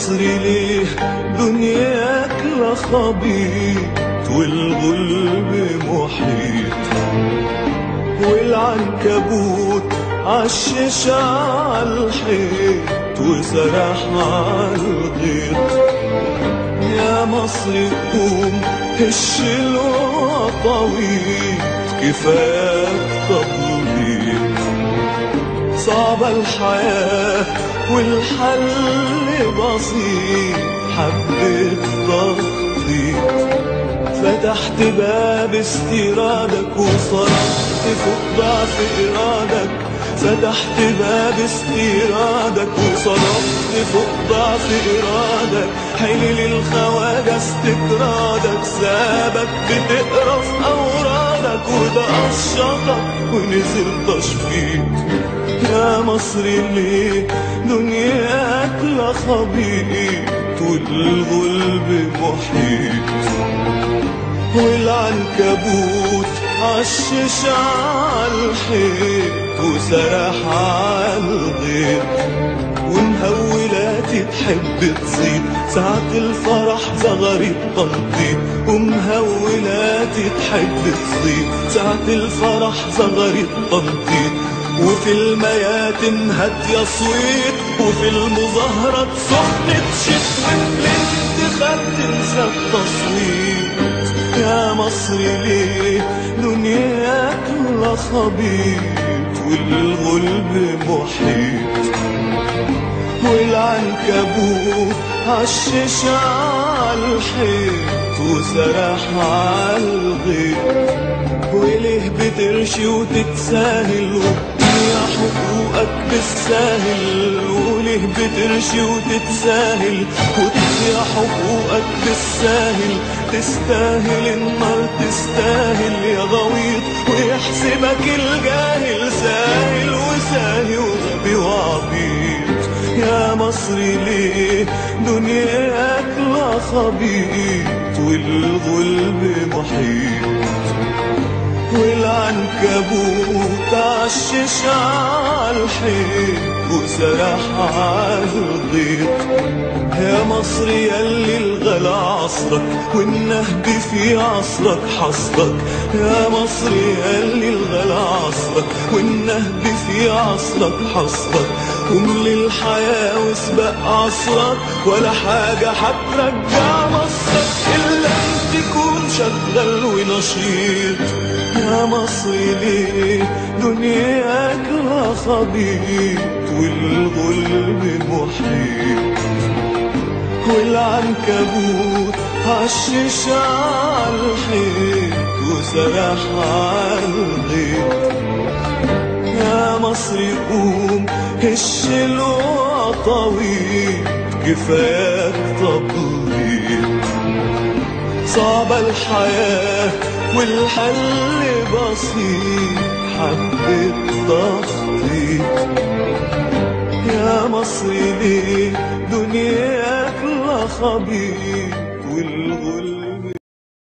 مصري ليه دنياك لخبيط والغلب محيط، والعنكبوت عشش عالحيط وسرح عالغيط. يا مصري قوم هش الوطاويط كفاك تبليط، صعبة الحياة والحل بسيط حبة تخطيط. فتحت باب استيرادك وصرفت فوق ضعف إرادك، فتحت باب استيرادك وصرفت فوق ضعف إرادك. حلل الخواجة استطرادك سابك بتقرا في أورادك وده قشطك ونزل تشفيط. يا مصري ليه دنياك لخبيط والغلب محيط، والعنكبوت عشش عالحيط وسرح عالغيط. ومهولاتي تحب تزيد ساعة الفرح زغري التنطيط، ومهولاتي تحب تزيد ساعة الفرح زغري التنطيط. وفي المياتم هات يا صويت، وفي المظاهرات سخنة شت، وفي الانتخاب تنسى التصويت. يا مصري ليه دنياك لخبيط والغلب محيط، والعنكبوت عشش عالحيط وسرح عالغيط. وليه بترشي وتتساهل وتضيع حقوقك بالساهل، وليه بترشي وتتساهل وتضيع حقوقك بالساهل. تستاهل النار تستاهل يا غويط، ويحسبك الجاهل ساهل وساهي وغبي وعبيط. يا مصري ليه دنياك لخبيط والغلب محيط، والعنكبوت عشش عالحيط وسرح عالغيط. يا مصر ياللي الغلا عصرك والنهب في عصرك حصرك، يا مصر ياللي الغلا عصرك والنهب في عصرك حصرك. قوم للحياة واسبق عصرك ولا حاجة هترجع مصرك إلا أن تكون شغال ونشيط. يا مصر ليه دنياك لخبيط والغلب محيط، والعنكبوت عشش عالحيط وسرح عالغيط. يا مصري قوم هش الوطاويط كفاك تبليط، صعبة الحياة والحل بسيط حبة تخطيط. يا مصري ليه دنياك لخبيط والغل